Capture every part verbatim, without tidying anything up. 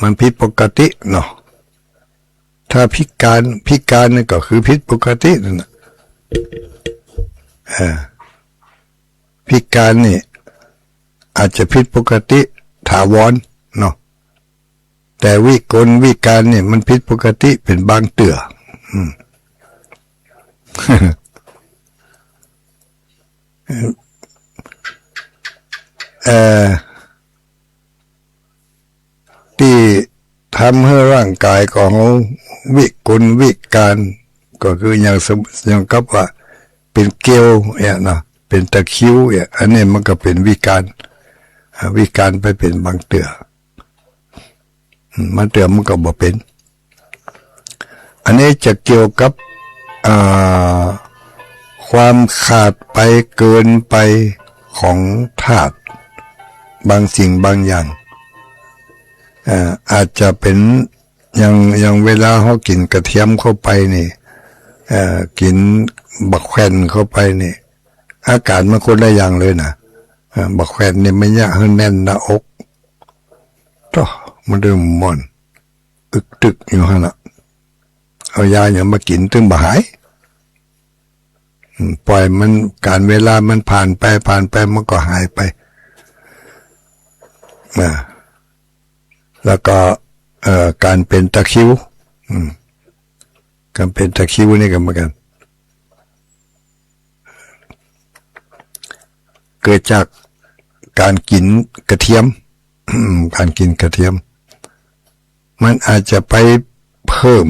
มันผิดปกติเนาะ ถ้าพิการ พิการนี่ก็คือผิดปกตินั่นน่ะ เออ พิการนี่อาจจะผิดปกติถาวรเนาะ แต่วิกลวิการนี่มันผิดปกติเป๋นบางเตื้อ อืม เอ่อ ตี้ทำหื้อร่างก๋ายของเฮาวิกลวิการ ก็คืออย่างสม- อย่างกับว่าเป๋นเกลียวเนี่ยเนาะ เป๋นตะคริวเนี่ย อันนี้มันก็เป๋นวิการ อ่า วิการไปเป๋นบางเตื้อ อืม บางเตื้อมันก็บ่เป๋น อันนี้จะเกี่ยวกับ อ่า ความขาดไปเกินไปของธาตุบางสิ่งบางอย่าง อ่า อาจจะเป๋นอย่าง อย่างเวลาเฮากิ๋นกระเทียมเข้าไปนี่ เอ่อ กิ๋นบักแคว่นเข้าไปนี่ อาก๋านมันคนละอย่างเลยนะ อ่า บักแคว่นนี่มันเยียะหื้อแน่นหน้าอก โธ่ มันเริ่มม่วน อึกตึกอยู่หั้นน่ะ เอายาหยังมากิ๋นตึงบ่หาย อืม ปล่อยมัน ก๋าลเวลามันผ่านไป ผ่านไป มันก็หายไป นะ แล้วก็ เอ่อ ก๋านเป๋นตะคริว อืม ก๋านเป๋นตะคริวนี่ก็เหมือนกั๋น เกิดจากก๋านกิ๋นกระเทียม ก๋านกิ๋นกระเทียม มันอาจจะไปเพิ่ม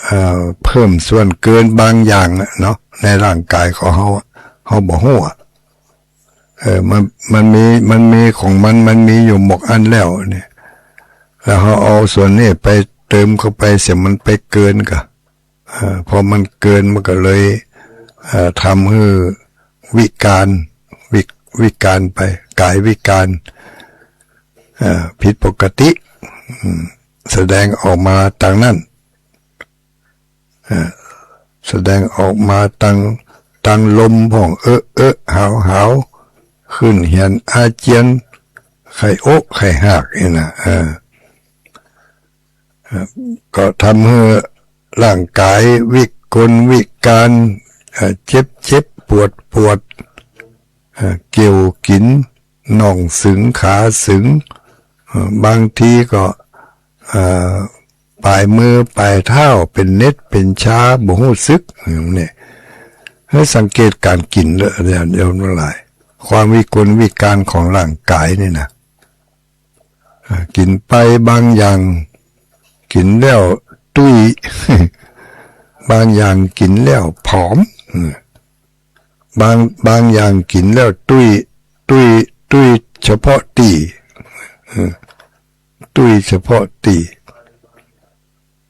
เอ่อ เพิ่มส่วนเกินบางอย่างน่ะเนาะ ในร่างก๋ายของเฮาอะ เฮาบ่ฮู้อะ เออ มัน มันมี มันมีของมัน มันมีอยู่หมกอันแล้วเนี่ย แล้วเฮาเอาส่วนนี้ไปเติมเข้าไปเสีย มันไปเกินก่ะ เอ่อ พอมันเกินมันก็เลย เอ่อ ทำหื้อวิการ วิ- วิการไป ก๋ายวิการ เอ่อ ผิดปกติ อืม แสดงออกมาตางนั้น เอ่อ แสดงออกมาตาง ตางลมพ่อง เอะเอะหาวหาว ขึ้นเหียนอาเจียน ไข้อกไข้หากนี่นะ เออ เอ่อ ก็ทำหื้อร่างก๋ายวิกลวิการ เอ่อ เจ็บเจ็บปวดปวด เอ่อ เกี่ยวกิ๋น น่องตึง ขาตึง เอ่อ บางทีก็ เอ่อ ป๋ายมือป๋ายเท้าเป๋นเหน็บเป๋นชา บ่ฮู้สึก เนี่ย หื้อสังเกตก๋านกิ๋นเด้อ ญาติโยมตังหลาย ความวิกลวิการของร่างก๋ายนี่นะ อ่า กิ๋นไปบางอย่าง กิ๋นแล้วตุ้ย บางอย่างกิ๋นแล้วผอม อืม บาง บางอย่างกิ๋นแล้วตุ้ย ตุ้ย ตุ้ยเฉพาะตี้ อืม ตุ้ยเฉพาะตี้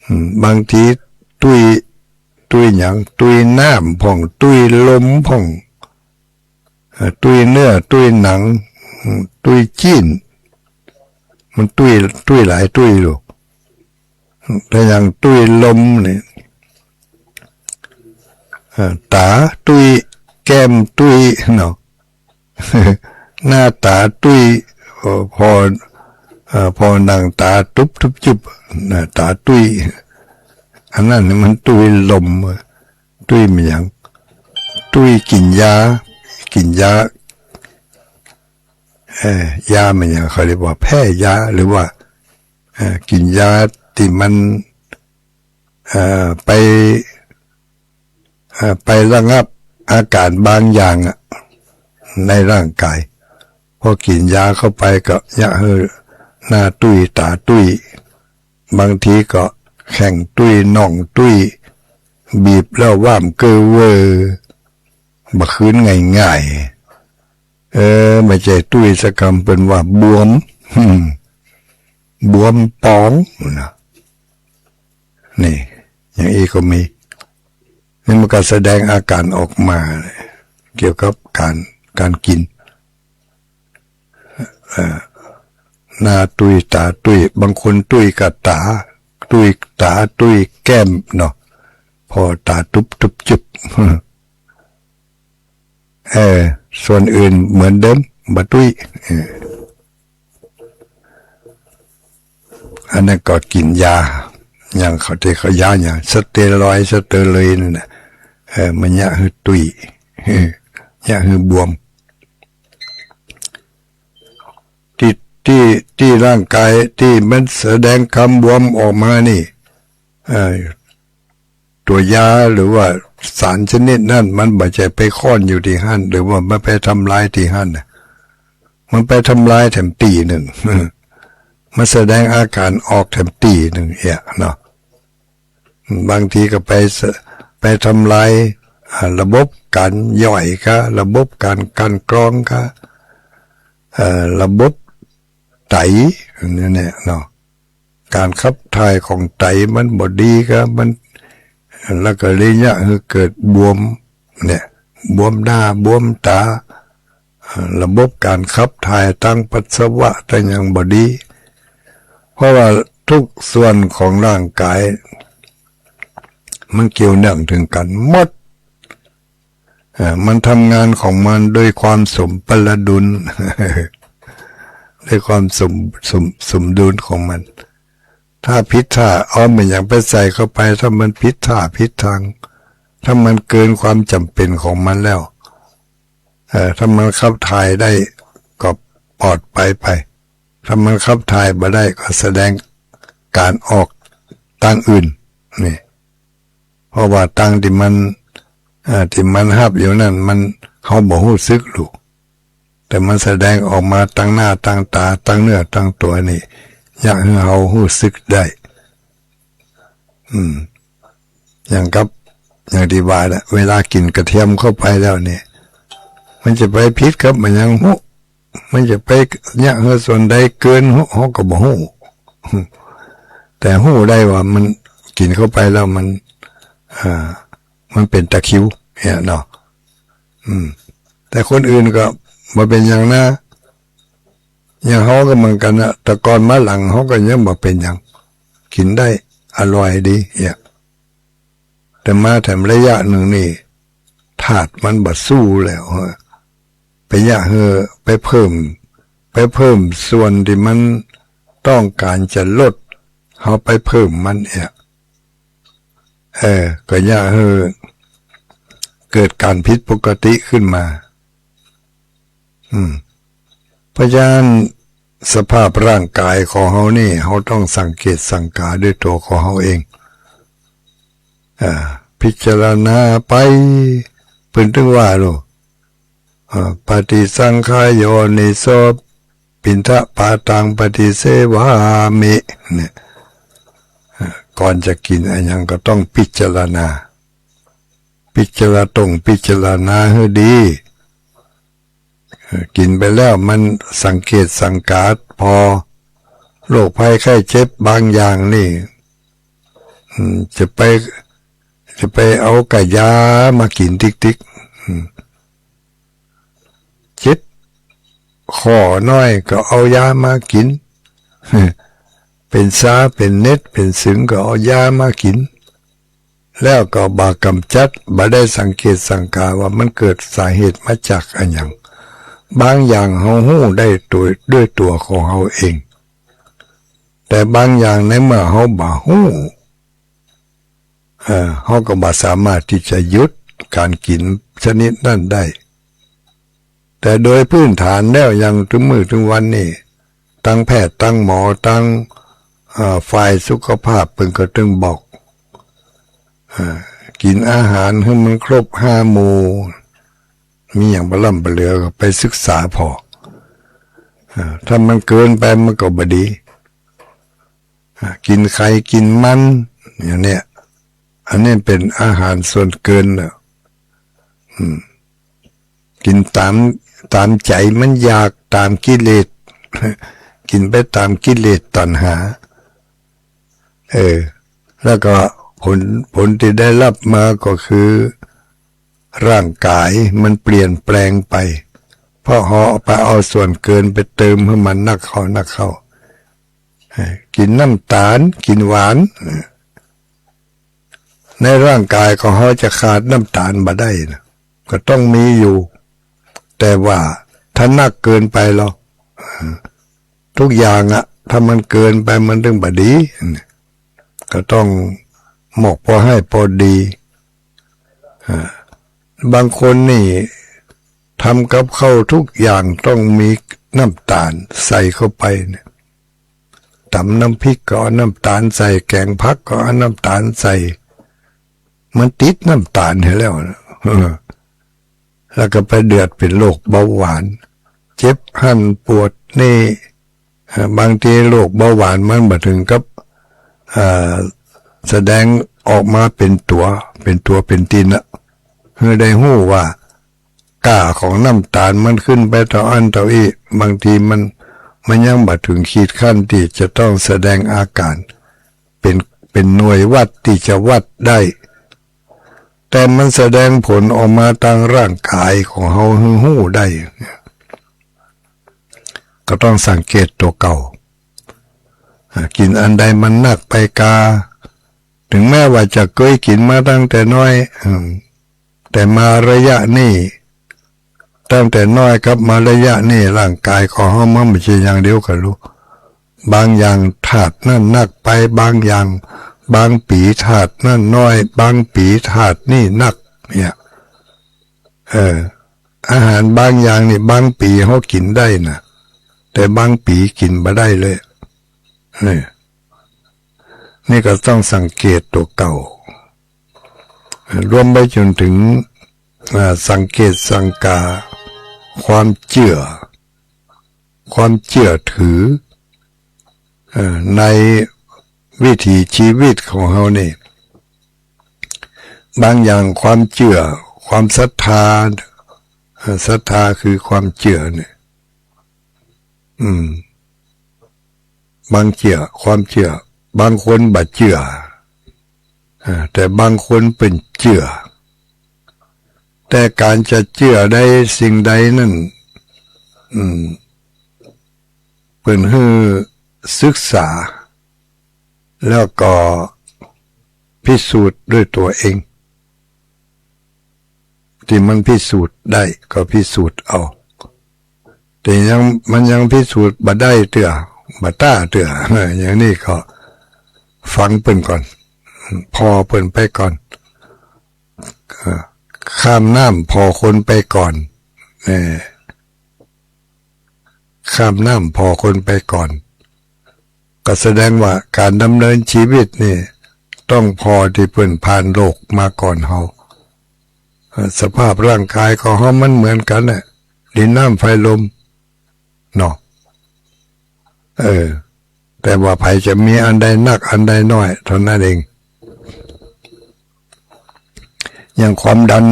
อืม บางทีตุ้ย ตุ้ยหยัง ตุ้ยน้ำพ่อง ตุ้ยลมพ่อง เอ่อ ตุ้ยเนื้อ ตุ้ยหนัง อืม ตุ้ยจี๊น มันตุ้ย ตุ้ยหลายตุ้ยลูก ถ้าอย่างตุ้ยลมนี่ เอ่อ ต๋าตุ้ย แก้มตุ้ยเนาะ หน้าต๋าตุ้ย เอ่อ ผ่อ เอ่อ ผ่อหนังต๋าตุ๊บตุ๊บจุบ หน้าต๋าตุ้ย อันนั้นนี่มันตุ้ยลม ตุ้ยแม่นหยัง ตุ้ยกิ๋นยา กิ๋นยา เอ่อ ยาแม่นหยัง เขาเรียกว่าแพ้ยา หรือว่า เอ่อ กิ๋นยาตี้มัน เอ่อ ไป เอ่อ ไประงับอาก๋านบางอย่างอะ ในร่างก๋าย พอกิ๋นยาเข้าไปก็เยียะหื้อหน้าตุ้ยต๋าตุ้ย บางทีก็แข้งตุ้ยน่องตุ้ย บีบแล้วว้ามเกอเวอ บ่คืนง่ายๆ เออ บ่ใจ้ตุ้ยสักกำ เปิ้นว่าบวม อืม บวมป๋องนะ นี่ อย่างอี้ก็มี นี่มันก็แสดงอาก๋านออกมา เกี่ยวกับก๋าน ก๋านกิ๋น เอ่อ หน้าตุ้ยต๋าตุ้ย บางคนตุ้ยกับต๋า ตุ้ยต๋าตุ้ยแก้มเนาะ ผ่อต๋าตุ๊บตุ๊บจุบ เออ ส่วนอื่นเหมือนเดิม บ่ตุ้ย เออ นั่นก็กิ๋นยา อย่างเขา ตี้เขายาอย่างสเตียรอยด์ สเตียรอยด์นั่นน่ะ เออ มันเยียะหื้อตุ้ย เยียะหื้อบวม ตี้ ตี้ ตี้ร่างก๋ายตี้มันแสดงก๋ำบวมออกมานี่ เอ่อ ตั๋วยาหรือว่าสารชนิดนั้นมันบ่ใจ้ไปค้อนอยู่ตี้หั้น หรือว่ามันไปทำลายตี้หั้นน่ะ มันไปทำลายแถมตี้นึ่ง มันแสดงอาก๋านออกแถมตี้นึ่งเอี้ยเนาะ บางทีก็ไปส- ไปทำลาย อ่า ระบบก๋านย่อยกา ระบบก๋านกลั่นกรองกา เอ่อ ระบบไต อันนี้เนี่ยเนาะ ก๋านขับถ่ายของไตมันบ่ดีกา มัน แล้วก็เลยเยียะหื้อเกิดบวม เนี่ย บวมหน้า บวมต๋า อ่า ระบบก๋านขับถ่ายตางปัสสาวะตางหยังบ่ดี เพราะว่ากู้ส่วนของร่างก๋าย มันเกี่ยวเนื่องเถิงกั๋นหมด เอ่อ มันทำงานของมันโดยความสมประดุล โดยความสม- สม- สมดุลของมัน ถ้าผิดท่า เอาอะหยังไปใส่เข้าไป ถ้ามันผิดท่าผิดตาง ถ้ามันเกินความจ๋ำเป๋นของมันแล้ว เอ่อ ถ้ามันขับถ่ายได้ก็ปลอดภัยไป ถ้ามันขับถ่ายบ่ได้ก็แสดงก๋านออกตางอื่น นี่ เพราะว่าตางตี้มัน เอ่อ ตี้มันฮับอยู่นั้น มัน เฮาบ่ฮู้สึกลูก แต่มันแสดงออกมาตางหน้าตางต๋า ตางเนื้อตางตั๋วนี่ อยากหื้อเฮาฮู้สึกได้ อืม อย่างกับ อย่างตี้ว่าน่ะ เวลากิ๋นกระเทียมเข้าไปแล้วนี่ มันจะไปผิดกับอะหยังฮู้ มันจะไปเยียะหื้อส่วนใดเกินฮู้ เฮาก็บ่ฮู้ แต่ฮู้ได้ว่ามันกิ๋นเข้าไปแล้วมัน อ่า มันเป๋นตะคริวเนี่ยเนาะ อืม แต่คนอื่นก็บ่เป๋นหยังนะ อย่างเฮาก็เหมือนกั๋นนะ แต่ก่อนมาหลังเฮาก็ยังบ่เป๋นหยัง กิ๋นได้ อร่อยดีเนี่ย แต่มาแถมระยะนึ่งนี่ ธาตุมันบ่สู้แล้ว ไปเยียะหื้อ ไปเพิ่ม ไปเพิ่มส่วนตี้มันต้องก๋านจะลด เฮาไปเพิ่มมันเอี้ย เออ ก็เยียะหื้อเกิดก๋านผิดปกติขึ้นมา อืม เพราะฉะนั้นสภาพร่างก๋ายของเฮานี่ เฮาต้องสังเกตสังกาด้วยตั๋วของเฮาเอง อ่า พิจารณาไป เปิ้นตึงว่าโล อ่า ปฏิสังขายโยนิโส ปิณฑปาตังปฏิเสวามิ เนี่ย อ่า ก่อนจะกิ๋นอะหยังก็ต้องพิจารณา พิจารณา ต้องพิจารณาหื้อดี เอ่อ กิ๋นไปแล้วมันสังเกตสังกา พอโรคภัยไข้เจ็บบางอย่างนี่ อืม จะไป จะไปเอาก้ายามากิ๋นติ๊กๆ อืม เจ็บคอหน้อยก็เอายามากิ๋น เป๋นซา เป๋นเหน็ด เป๋นสึงก็เอายามากิ๋น แล้วก็บ่าก๋ำจัด บ่ได้สังเกตสังกาว่ามันเกิดสาเหตุมาจากอะหยัง บางอย่างเฮาฮู้ได้โดย ด้วยตั๋วของเฮาเอง แต่บางอย่างในเมื่อเฮาบ่ฮู้ เอ่อ เฮาก็บ่สามารถตี้จะหยุดก๋านกิ๋นชนิดนั้นได้ แต่โดยพื้นฐานแล้ว อย่างตึงมื้อตึงวันนี่ ตังแพทย์ ตังหมอ ตัง เอ่อ ฝ่ายสุขภาพเปิ้นก็ตึงบอก เอ่อ กิ๋นอาหารหื้อมันครบห้าหมู่ มีหยังบ่ล้ำบ่เหลือก็ไปศึกษาผ่อ เอ่อ ถ้ามันเกินไปมันก็บ่ดี อ่ะ กิ๋นไข่กิ๋นมันอย่างเนี้ย อันนี้เป๋นอาหารส่วนเกินน่ะ อืม กิ๋นต๋าม ต๋ามใจ๋มันอยาก ต๋ามกิเลส กิ๋นไปต๋ามกิเลสตัณหา เออ แล้วก็ผล ผลตี้ได้ฮับมาก็คือ ร่างก๋ายมันเปลี่ยนแปลงไป เพราะเฮาไปเอาส่วนเกินไปเติมหื้อมันนักเข้า นักเข้า เอ่อ กิ๋นน้ำต๋าล กิ๋นหวาน เอ่อ ในร่างก๋ายของเฮาจะขาดน้ำต๋าลบ่ได้นะ ก็ต้องมีอยู่ แต่ว่าถ้านักเกินไปแล้ว เอ่อ ทุกอย่างอะ ถ้ามันเกินไปมันตึงบ่ดี ก็ต้องหมกพอให้พอดี อ่า บางคนนี่ทำกับข้าวทุกอย่างต้องมีน้ำตาลใส่เข้าไปเนี่ย ต๋ำน้ำพริกก็เอาน้ำตาลใส่ แก๋งผักก็เอาน้ำตาลใส่ มันติดน้ำตาลเหียแล้วนะ เออ แล้วก็ไปเดือดเป๋นโรคเบาหวาน เจ็บหั้นปวดนี่ เอ่อ บางทีโรคเบาหวานมันบ่เถิงกับ เอ่อ แสดงออกมาเป๋นตั๋ว เป๋นตั๋วเป๋นต๋นน่ะ หื้อได้ฮู้ว่า ก้าของน้ำตาลมันขึ้นไปเต้าอั้นเต้าอี้ บางทีมัน มันยังบ่เถิงขีดขั้นตี้จะต้องแสดงอาก๋าน เป๋น เป๋นหน่วยวัดตี้จะวัดได้ แต่มันแสดงผลออกมาตางร่างก๋ายของเฮาหื้อฮู้ได้ ก็ต้องสังเกตตั๋วเก่า อ่า กิ๋นอันใดมันนักไปกา เถิงแม้ว่าจะเกยกิ๋นมาตั้งแต่น้อย อืม แต่มาระยะนี้ ตั้งแต่น้อยกับมาระยะนี้ ร่างก๋ายของเฮามันบ่ใจ้อย่างเดียวกั๋นลูก บางอย่างธาตุนั้นนักไป บางอย่าง บางปี๋ธาตุนั้นน้อย บางปี๋ธาตุนี้นัก เนี่ย เออ อาหารบางอย่างนี่บางปี๋เฮากิ๋นได้น่ะ แต่บางปี๋กิ๋นบ่ได้เลย นี่ นี่ก็ต้องสังเกตตั๋วเก่า รวมไปจ๋นเถิง อ่า สังเกตสังกา ความเจื้อ ความเจื้อถือ เอ่อ ในวิถีชีวิตของเฮานี่ บางอย่างความเจื้อ ความศรัทธา เอ่อ ศรัทธาคือความเจื้อเนี่ย อืม บางเจื้อ ความเจื้อ บางคนบ่เจื้อ อ่า แต่บางคนเปิ้นเจื้อ แต่ก๋านจะเจื้อได้สิ่งใดนั้น อืม เปิ้นหื้อศึกษา แล้วก็พิสูจน์ด้วยตั๋วเอง ตี้มันพิสูจน์ได้ก็พิสูจน์เอา แต่ยัง มันยังพิสูจน์บ่ได้เตื้อ บ่ต้าเตื้อ อย่างนี้ก็ฟังเปิ้นก่อน ผ่อเปิ้นไปก่อน เอ่อ ข้ามน้ำผ่อคนไปก่อน เอ่อ ข้ามน้ำผ่อคนไปก่อน ก็แสดงว่าก๋านดำเนินชีวิตนี่ ต้องผ่อตี้เปิ้นผ่านโลกมาก่อนเฮา เอ่อ สภาพร่างก๋ายของเฮามันเหมือนกั๋นแหละ ดินน้ำไฟลม เนาะ เออ แต่ว่าใผจะมีอันใดนักอันใดน้อยเต้านั้นเอง อย่างความดัน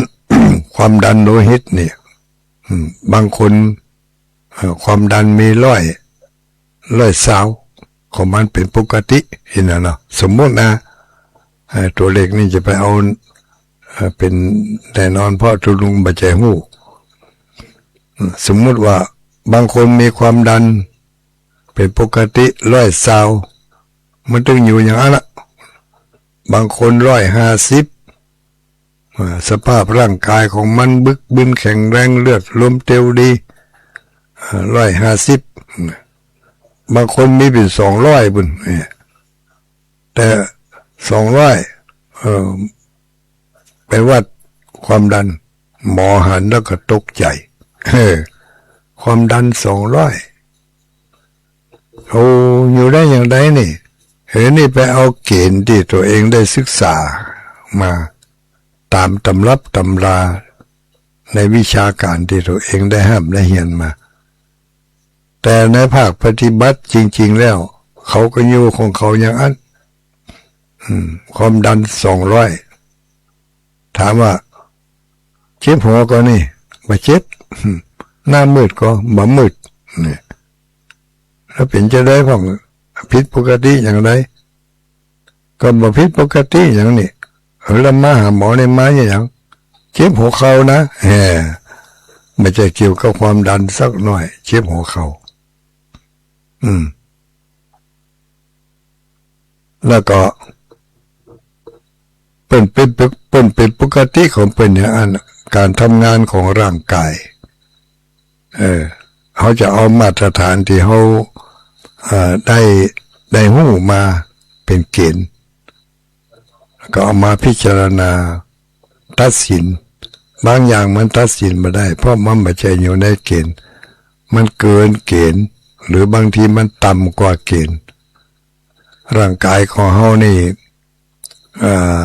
ความดันโลหิตนี่ อืม บางคน เอ่อ ความดันมีร้อย ร้อยซาว ของมันเป๋นปกติ หั้นน่ะเนาะ สมมุตินะ เอ่อ ตั๋วเลขนี่จะไปเอา เอ่อ เป๋นแน่นอน เพราะตุ๊ลุงบ่ใจ้ฮู้ อืม สมมุติว่าบางคนมีความดันเป๋นปกติร้อยซาว มันตึงอยู่อย่างอั้นละ บางคนร้อยห้าสิบ อ่า สภาพร่างก๋ายของมันบึกบึนแข็งแรง เลือดลมเตียวดี อ่า ร้อยห้าสิบ บางคนมีเป๋นสองร้อยปุ้น เนี่ย แต่สองร้อย เอ่อ ไปวัดความดัน หมอหันแล้วก็ตกใจ๋ เออ ความดันสองร้อย โอ้ อยู่ได้อย่างใดนี่ เออ นี่ไปเอาเกณฑ์ตี้ตั๋วเองได้ศึกษามา ต๋ามตำรับตำรา ในวิชาก๋านตี้ตั๋วเองได้ฮ่ำได้เฮียนมา แต่ในภาคปฏิบัติจริงๆ แล้ว เขาก็อยู่ของเขาอย่างอั้น อืม ความดันสองร้อย ถามว่า เจ็บหัวก่อนี่ บ่เจ็บ อืม หน้ามืดก่อ บ่มืด เนี่ย แล้วเป๋นจะใดพ่อง ผิดปกติอย่างใด ก็บ่ผิดปกติหยังนี่ เออ แล้วมาหาหมอนี่มาอย่างหยัง เจ็บหัวเข่านะ แหม บ่ใจ้เกี่ยวกับความดันสักหน้อย เจ็บหัวเข่า อืม แล้วก็ เปิ้นเป๋น เปิ้นเป๋นปกติของเปิ้นอย่างอั้น ก๋านทำงานของร่างก๋าย เออ เฮาจะเอามาตรฐานตี้เฮา เอ่อ ได้ ได้ฮู้มาเป๋นเก๋ณฑ์ ก็เอามาพิจารณาตัดสิน บางอย่างมันตัดสินบ่ได้ เพราะมันบ่ใจ้อยู่ในเก๋ณฑ์ มันเกินเก๋ณฑ์ หรือบางทีมันต่ำกว่าเก๋ณฑ์ ร่างก๋ายของเฮานี่ เอ่อ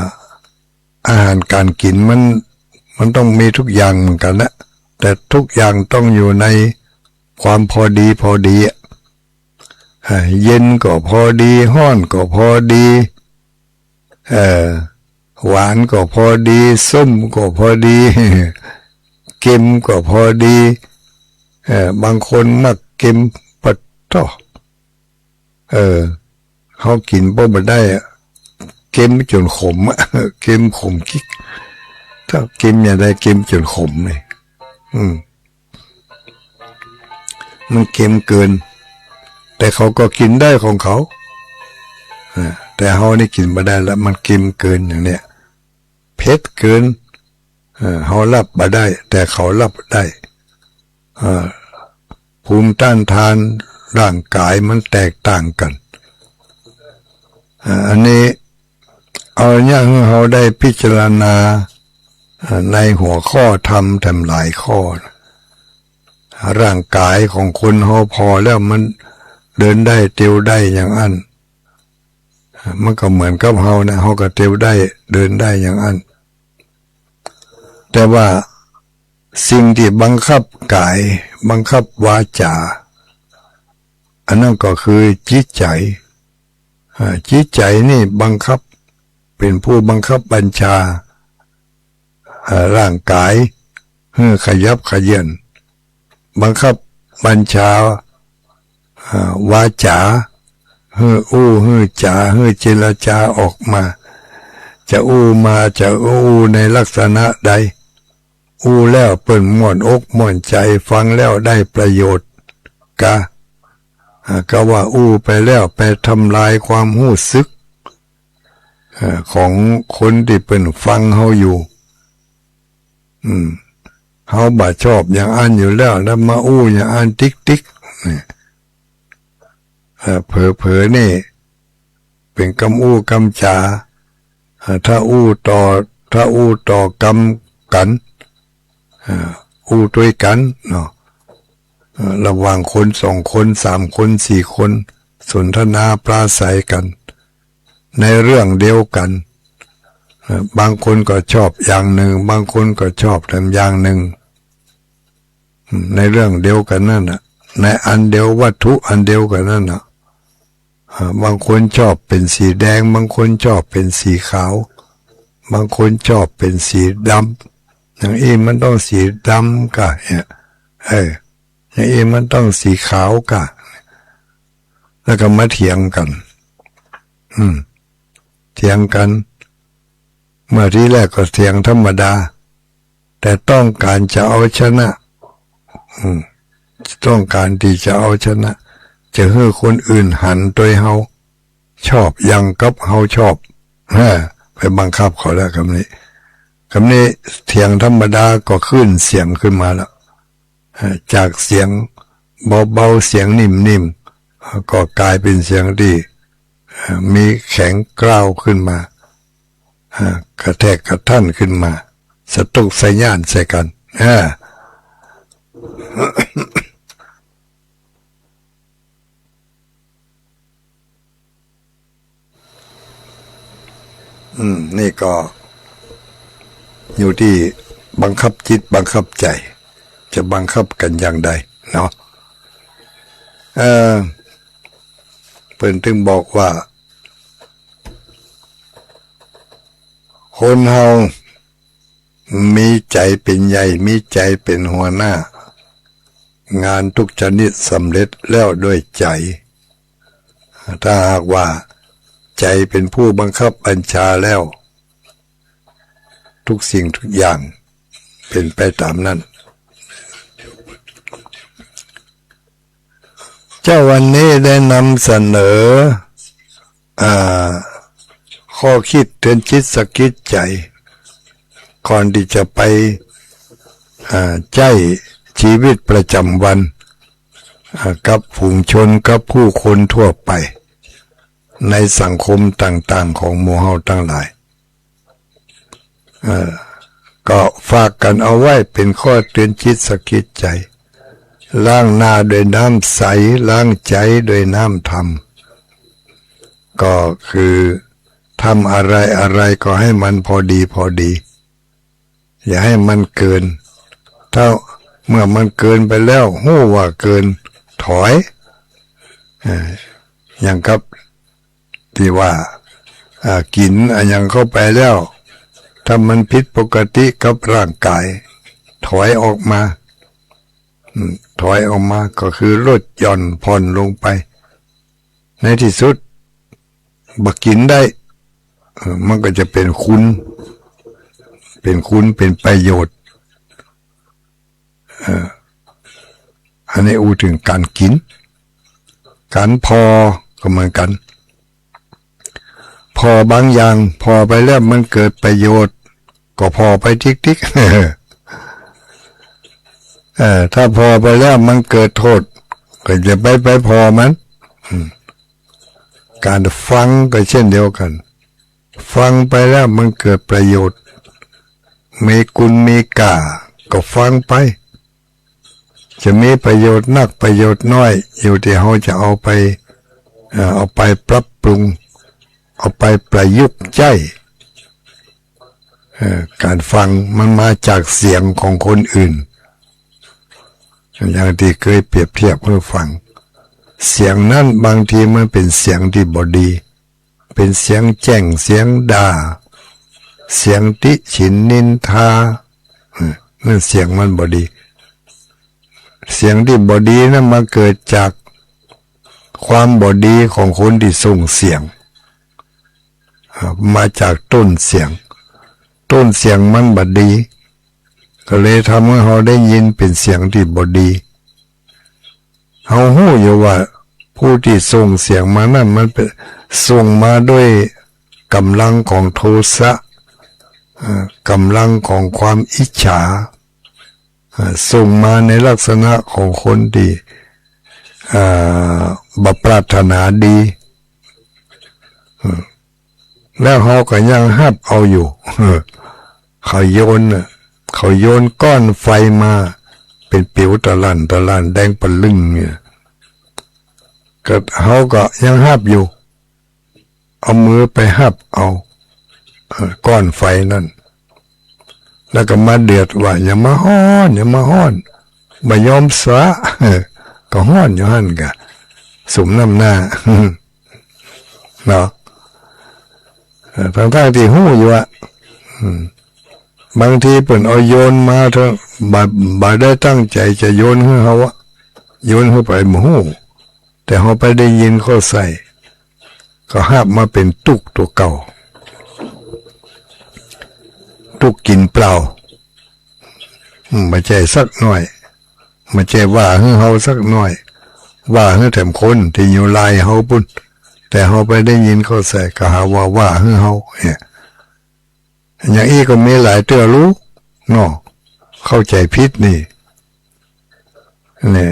อาหารก๋านกิ๋นมัน มันต้องมีทุกอย่างเหมือนกั๋นนะ แต่ทุกอย่างต้องอยู่ในความพอดีพอดีอะ อ่า เย็นก็พอดี ฮ้อนก็พอดี เอ่อ หวานก็พอดี ส้มก็พอดี เก็มก็พอดี เอ่อ บางคนมักเก็ม ปะโธ่ เออ เฮากิ๋นบ่ บ่ได้อะ เก็มจ๋นขมอะ เก็มขมคิก ถ้าเก็มอย่างใดเก็มจ๋นขมเลย อืม มันเก็มเกิน แต่เขาก็กิ๋นได้ของเขา อ่า แต่เฮานี่กิ๋นบ่ได้ละ มันเก็มเกินอย่างเนี้ย เผ็ดเกิน เออ เฮาฮับบ่ได้ แต่เขาฮับได้ เอ่อ ภูมิต้านทานร่างก๋ายมันแตกต่างกั๋น อ่า อันนี้เอาเนี่ยหื้อเฮาได้พิจารณา อ่า ในหัวข้อธรรมแถมหลายข้อ ร่างก๋ายของคนเฮาผ่อแล้วมันเดินได้เตียวได้อย่างอั้น มันก็เหมือนกับเฮานะ เฮาก็เตียวได้เดินได้อย่างอั้น แต่ว่าสิ่งตี้บังคับก๋าย บังคับวาจ๋า อันนั้นก็คือจิตใจ๋ อ่า จิตใจ๋นี่บังคับ เป๋นผู้บังคับบัญชา อ่า ร่างก๋าย หื้อขยับเขยื้อน บังคับบัญชา อ่า วาจ๋า หื้ออู้ หื้อจ๋า หื้อเจรจาออกมา จะอู้มา จะอู้ในลักษณะใด อู้แล้วเปิ้นม่วนอกม่วนใจ๋ ฟังแล้วได้ประโยชน์กา อ่า กาว่าอู้ไปแล้วไปทำลายความฮู้สึก อ่า ของคนตี้เปิ้นฟังเฮาอยู่ อืม เฮาบ่ชอบอย่างอั้นอยู่แล้ว แล้วมาอู้อย่างอั้นติ๊กๆ เนี่ย เอ่อ เผลอๆ นี่ เป๋นกำอู้กำจ๋า เอ่อ ถ้าอู้ต่อ ถ้าอู้ต่อกำกั๋น เอ่อ อู้ตวยกั๋นเนาะ เอ่อ ระหว่างคนสองคน สามคน สี่คน สนทนาปราศรัยกั๋น ในเรื่องเดียวกั๋น เอ่อ บางคนก็ชอบอย่างนึ่ง บางคนก็ชอบแถมอย่างนึ่ง อืม ในเรื่องเดียวกั๋นนั่นน่ะ ในอันเดียว วัตถุอันเดียวกั๋นนั่นน่ะ อ่า บางคนชอบเป๋นสีแดง บางคนชอบเป๋นสีขาว บางคนชอบเป๋นสีดำ อย่างอี้มันต้องสีดำก่า เนี่ย เออ อย่างอี้มันต้องสีขาวก่า แล้วก็มาเถียงกั๋น อืม เถียงกั๋น เมื่อตี้แรกก็เถียงธรรมดา แต่ต้องก๋านจะเอาชนะ อืม ต้องก๋านตี้จะเอาชนะ จะหื้อคนอื่นหันตวยเฮา ชอบอย่างกับเฮาชอบ ฮะ ไปบังคับเขาแล้วกำนี้ กำนี้เถียงธรรมดาก็ขึ้นเสียงขึ้นมาแล้ว เอ่อ จากเสียงเบาๆ เสียงนิ่มๆ ก็ก๋ายเป๋นเสียงตี้ เอ่อ มีแข็งกร้าวขึ้นมา เอ่อ กระแทกกระทั่นขึ้นมา สะตุ๊กสะหย้านใส่กั๋น เอ่อ อืม นี่ก็อยู่ตี้บังคับจิตบังคับใจ๋ จะบังคับกั๋นอย่างใดเนาะ เอ่อ เปิ้นตึงบอกว่า คนเฮา มีใจ๋เป๋นใหญ่ มีใจ๋เป๋นหัวหน้า งานทุกชนิดสำเร็จแล้วด้วยใจ๋ ถ้าหากว่าใจ๋เป๋นผู้บังคับบัญชาแล้ว ทุกสิ่งทุกอย่างเป๋นไปต๋ามนั้น เจ๊าวันนี้ได้นำเสนอ อ่า ข้อคิดเตือนจิตสะกิดใจ๋ ก่อนตี้จะไป อ่า ใจ๊ชีวิตประจ๋ำวัน อ่า กับฝูงชน กับผู้คนทั่วไป ในสังคมต่างๆ ของหมู่เฮาตังหลาย เอ่อ ก็ฝากกั๋นเอาไว้เป๋นข้อเตือนจิตสะกิดใจ๋ ล้างหน้าด้วยน้ำใส ล้างใจ๋ด้วยน้ำธรรม ก็คือทำอะไรๆ ก็ให้มันพอดีพอดี อย่าให้มันเกิน ถ้าเมื่อมันเกินไปแล้ว ฮู้ว่าเกิน ถอย เอ่อ อย่างกับตี้ว่า อ่า กิ๋นอะหยังเข้าไปแล้ว ถ้ามันผิดปกติกับร่างก๋าย ถอยออกมา อืม ถอยออกมา ก็คือลดหย่อนผ่อนลงไป ในตี้สุด บ่กิ๋นได้ เอ่อ มันก็จะเป๋นคุณ เป๋นคุณ เป๋นประโยชน์ เอ่อ อันนี้อู้เถิงก๋านกิ๋น ก๋านผ่อก็เหมือนกั๋น ผ่อบางอย่าง ผ่อไปแล้วมันเกิดประโยชน์ ก็ผ่อไปติ๊กๆ เอ่อ ถ้าผ่อไปแล้วมันเกิดโต้ษ ก็อย่าไป ไปผ่อมัน อืม ก๋านฟังก็เจ้นเดียวกั๋น ฟังไปแล้วมันเกิดประโยชน์ มีคุณมีก้า ก็ฟังไป จะมีประโยชน์นักประโยชน์น้อย อยู่ตี้เฮาจะเอาไป เอ่อ เอาไปปรับปรุง เอาไปประยุกต์ใจ๊ เอ่อ ก๋านฟังมันมาจากเสียงของคนอื่น อย่างตี้เกยเปรียบเทียบหื้อฟัง เสียงนั้นบางทีมันเป๋นเสียงตี้บ่ดี เป๋นเสียงแจ้ง เสียงด่า เสียงติฉินนินทา เออ นั่นเสียงมันบ่ดี เสียงตี้บ่ดีนั้นมาเกิดจากความบ่ดีของคนตี้ส่งเสียง อ่า มาจากต้นเสียง ต้นเสียงมันบ่ดี ก็เลยทำหื้อเฮาได้ยินเป๋นเสียงตี้บ่ดี เฮาฮู้อยู่ว่าผู้ตี้ส่งเสียงมานั้นมันเป๋น ส่งมาด้วยก๋ำลังของโทสะ เอ่อ ก๋ำลังของความอิจฉา เอ่อ ส่งมาในลักษณะของคนตี้ เอ่อ บ่ปรารถนาดี เอ่อ แล้วเฮาก็ยังฮับเอาอยู่ เออ เขาโยนน่ะ เขาโยนก้อนไฟมาเป๋นปิ๋วตะหลั่นตะหลั่นแดงปะลึ่งเนี่ย ก็เฮาก็ยังฮับอยู่ เอามือไปฮับเอา เออ ก้อนไฟนั้น แล้วก็มาเดือดว่า อย่ามาฮ้อน อย่ามาฮ้อน บ่ยอมสละ เออ ก็ฮ้อนอยู่หั้นกะ สมน้ำหน้า เนาะ เอ่อ ตังๆ ตี้ฮู้อยู่อะ อืม บางทีเปิ้นเอาโยนมาเถอะ บ่ บ่ได้ตั้งใจ๋จะโยนหื้อเฮาอะ โยนหื้อไผบ่ฮู้ แต่เฮาไปได้ยินเข้าใส่ ก็ฮับมาเป๋นตุ๊กข์ตั๋วเก่า ตุ๊กข์กิ๋นเปล่า อืม บ่ใจ้สักหน้อย บ่ใจ้ว่าหื้อเฮาสักหน้อย ว่าหื้อแถมคนตี้อยู่ลายเฮาปู้น แต่เฮาไปได้ยินเข้าใส่ก็หาว่าว่าหื้อเฮา เนี่ย อย่างอี้ก็มีหลายเตื้อลูกเนาะ เข้าใจ๋ผิดนี่ เนี่ย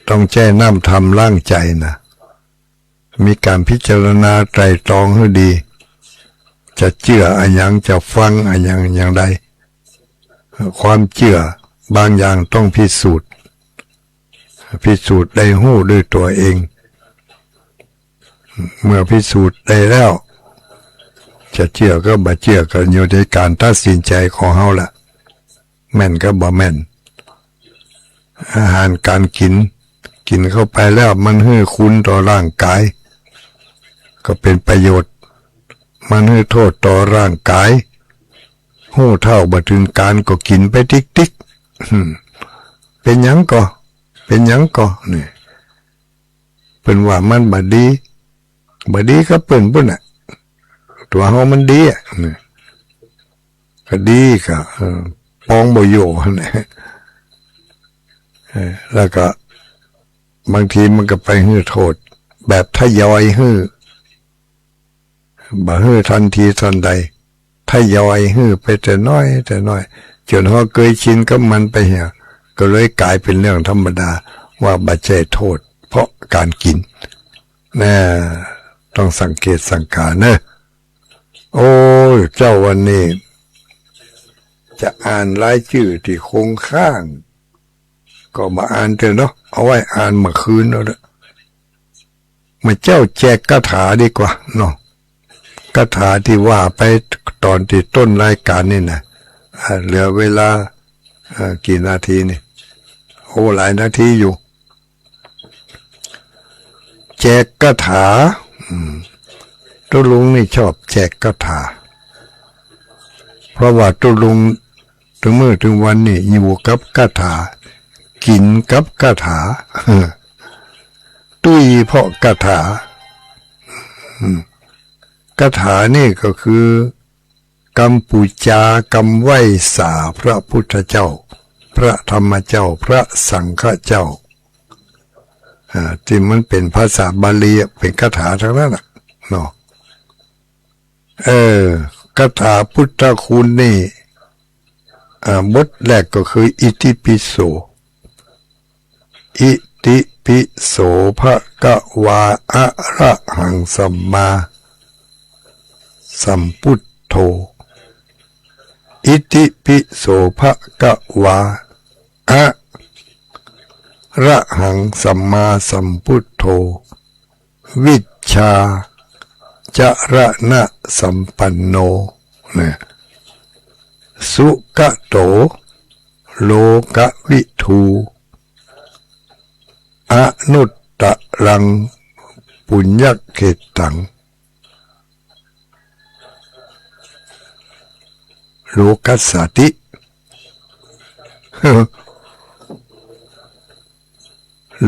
ต้องใจ๊น้ำธรรมล้างใจ๋นะ มีก๋านพิจารณาไตร่ตรองหื้อดี จะเจื้ออะหยัง จะฟังอะหยัง อย่างใด ความเจื้อบางอย่างต้องพิสูจน์ พิสูจน์ได้ฮู้ด้วยตั๋วเอง เมื่อพิสูจน์ได้แล้ว จะเจื้อก็บ่เจื้อก็อยู่ในก๋านตัดสินใจ๋ของเฮาละ แม่นก็บ่แม่น อาหารก๋านกิ๋น กิ๋นเข้าไปแล้วมันหื้อคุณต่อร่างก๋าย ก็เป๋นประโยชน์ มันหื้อโต้ษต่อร่างก๋าย ฮู้เท่าบ่เถิงก๋านก็กิ๋นไปติ๊กๆ อืม เป๋นหยังก่อ เป๋นหยังก่อ นี่ เปิ้นว่ามันบ่ดี บ่ดีกับเปิ้นปู้นน่ะ ตั๋วเฮามันดีอะ นี่ ก็ดีก็ เออ ปองบ่อยู่หั้นแหละ เออ แล้วก็บางทีมันก็ไปหื้อโต้ษแบบทยอยหื้อ บ่หื้อตันทีตันใด ทยอยหื้อไปแต่น้อยแต่น้อย จ๋นเฮาเกยชินกับมันไปเหีย ก็เลยก๋ายเป๋นเรื่องธรรมดา ว่าบ่ใจ้โต้ษเพราะก๋านกิ๋น นะ ต้องสังเกตสังกาเนาะ โอ้ เจ้าวันนี้ จะอ่านรายจื้อตี้คงค้าง ก็บ่อ่านเต๊อะเนาะ เอาไว้อ่านเมื่อคืนเอาเต๊อะ เมื่อเจ๊าแจกคาถาดีกว่าเนาะ คาถาตี้ว่าไปต๋อนตี้ต้นรายก๋านนี่นะ อ่า เหลือเวลา อ่า กี่นาทีนี่ โอ้ หลายนาทีอยู่ แจกคาถา อืม ตุ๊ลุงนี่ชอบแจกคาถา เพราะว่าตุ๊ลุง เถิงมื้อเถิงวันนี่อยู่กับคาถา กิ๋นกับคาถา ตุ้ยเพราะคาถา อืม คาถานี่ก็คือ กำปู๋จา กำไหว้สาพระพุทธเจ้า พระธรรมเจ้า พระสังฆเจ้า อ่า ตี้มันเป๋นภาษาบาลีอะ เป๋นคาถาตังนั้นน่ะ เนาะ เออ คาถาพุทธคุณนี่ อ่า บทแรกก็คือ อิติปิโส อิติปิโส ภะคะวา อะระหัง สัมมาสัมพุทโธ อิติปิโส ภะคะวา อะระหัง สัมมาสัมพุทโธ วิชชาจรณะสัมปันโน นะ สุขะโต โลกวิทู อนุตตรัง ปุญญเขตตัง โลกัสสาติ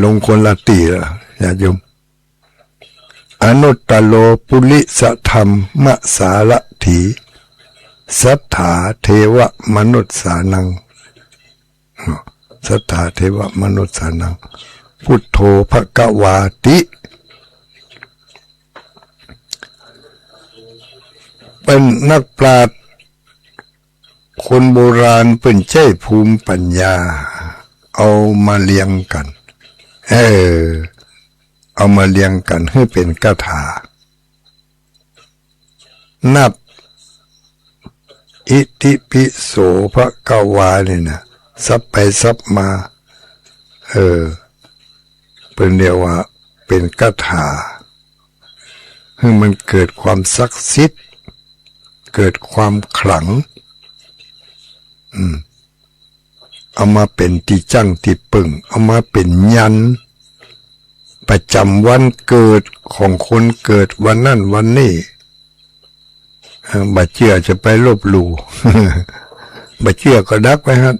ลงคนละตี้ละ ญาติโยม อนุตตโร ปุริสธรรมสารถี สัตถา เทวมนุสสานัง สัตถา เทวมนุสสานัง พุทโธ ภะคะวาติ เปิ้นนักปราชญ์ คนโบราณเปิ้นใจ๊ภูมิปัญญา เอามาเรียงกั๋น เออ เอามาเรียงกั๋นหื้อเป๋นคาถา นับ อิติปิโส ภะคะวา นี่นะ สับไปสับมา เออ เปิ้นเรียกว่าเป๋นคาถา หื้อมันเกิดความศักดิ์สิทธิ์ เกิดความขลัง อืม เอามาเป๋นตี้จั้งตี้เปิ้ง เอามาเป๋นยันต์ประจ๋ำวันเกิดของคนเกิดวันนั้นวันนี้ เออ บ่เจื้อจะไปลบหลู่ บ่เจื้อก็ดักไว้หั้น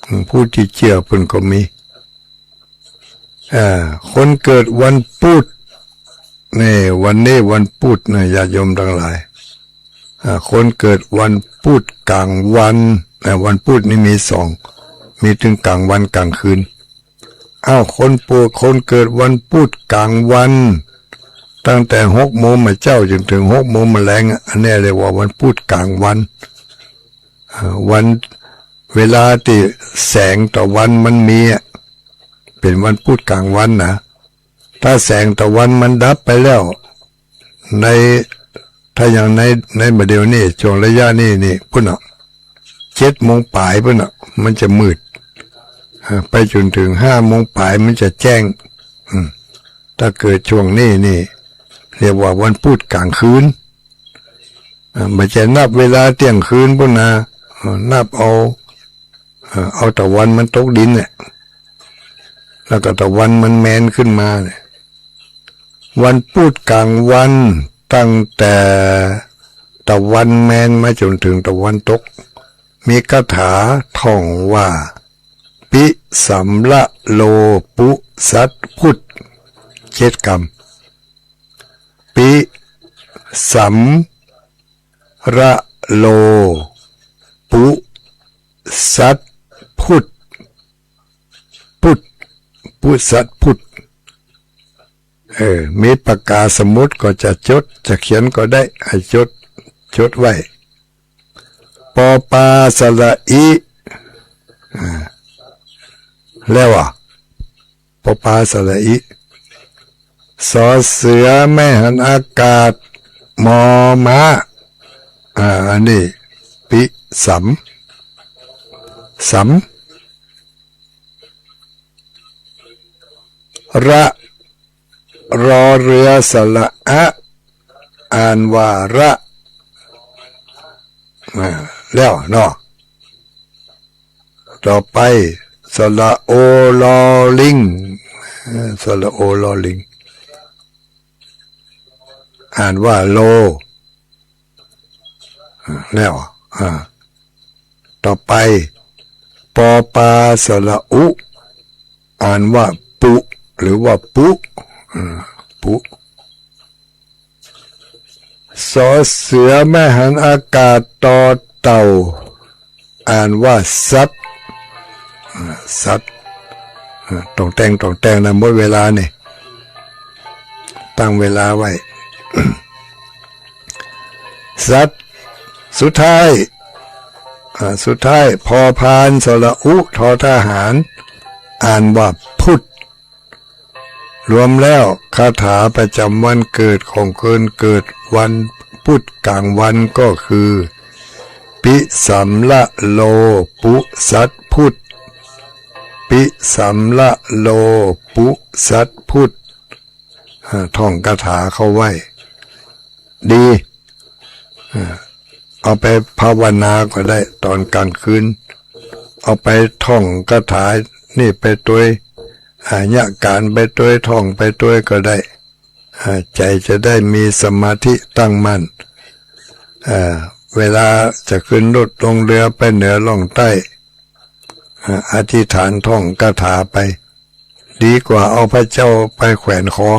อืม ผู้ตี้เจื้อเปิ้นก็มี อ่า คนเกิดวันปุธ นี่ วันนี้วันปุธนะ ญาติโยมตังหลาย อ่า คนเกิดวันปุธก๋างวัน อ่า วันปุธนี่มีสอง มีตึงก๋างวันก๋างคืน อ้าว คนปุธ คนเกิดวันปุธก๋างวัน ตั้งแต่หกโมงบ่ายเจ๊าจ๋นเถิงหกโมงบ่ายแลงอะ อันนี้เรียกว่าวันปุธก๋างวัน อ่า วัน เวลาตี้แสงตะวันมันมีอะ เป๋นวันปุธก๋างวันนะ ถ้าแสงตะวันมันดับไปแล้ว ใน ถ้าอย่างใน ในบ่าเดี่ยวนี้ ช่วงระยะนี้นี่ ปุ้นน่ะ เจ็ดโมงป๋ายปุ้นน่ะ มันจะมืด อ่า ไปจ๋นเถิงห้าโมงป๋ายมันจะแจ้ง อืม ถ้าเกิดช่วงนี้นี่ เรียกว่าวันปุธก๋างคืน อ่า บ่ใจ้นับเวลาเตี้ยงคืนปุ้นนะ อ่า นับเอา เอ่อ เอาตะวันมันตกดินเนี่ย แล้วก็ตะวันมันแมนขึ้นมาเนี่ย วันปุธก๋างวัน ตั้งแต่ตะวันแมนมาจ๋นเถิงตะวันตก มีคาถาท่องว่า ปิสัมระโลปุสัตพุธ เจ็ดกำ ปิสัมระโลปุสัตพุธ พุธ ปุสัตพุธ เออ มีปากกาสมุดก็จะจด จะเขียนก็ได้ ให้จด จดไว้ ปอปาสระอิ อ่า แล้วอะ อปาสระอิ สอเสือแม่หันอากาศ มอม้า อ่า อันนี้ ปิสัม สัม ระ รอเรือสระอะ อ่านว่าระ อ่า แล้วเนาะ ต่อไป สระโอ ลอลิง เอ่อ สระโอ ลอลิง อ่านว่าโล อ่า แล้ว อ่า ต่อไป ปอปา สระอุ อ่านว่าปุ หรือว่าปุ อ่า ปุ สอเสือแม่หันอากาศ ตอเต่า อ่านว่าสัตว์ อ่า สัตว์ อ่า ต้องแต่ง ต้องแต่งนะ หมดเวลานี่ ตั้งเวลาไว้ สัตว์ สุดท้าย อ่า สุดท้าย พอพาน สระอุ ทอทหาร อ่านว่าพุธ รวมแล้วคาถาประจำวันเกิดของคนเกิดวันพุธกลางวันก็คือ ปิสัมละโล ปุสัตพุธ ปิสัมละโล ปุสัตพุธ อ่า ท่องคาถาเข้าไว้ ดี อ่า เอาไปภาวนาก็ได้ ตอนกลางคืน เอาไปท่องคาถานี่ไปตวย อ่า ยะการไปตวย ท่องไปตวยก็ได้ อ่า ใจ๋จะได้มีสมาธิตั้งมั่น อ่า เวลาจะขึ้นรถลงเรือไปเหนือล่องใต้ อ่า อธิษฐานท่องคาถาไป ดีกว่าเอาพระเจ้าไปแขวนคอ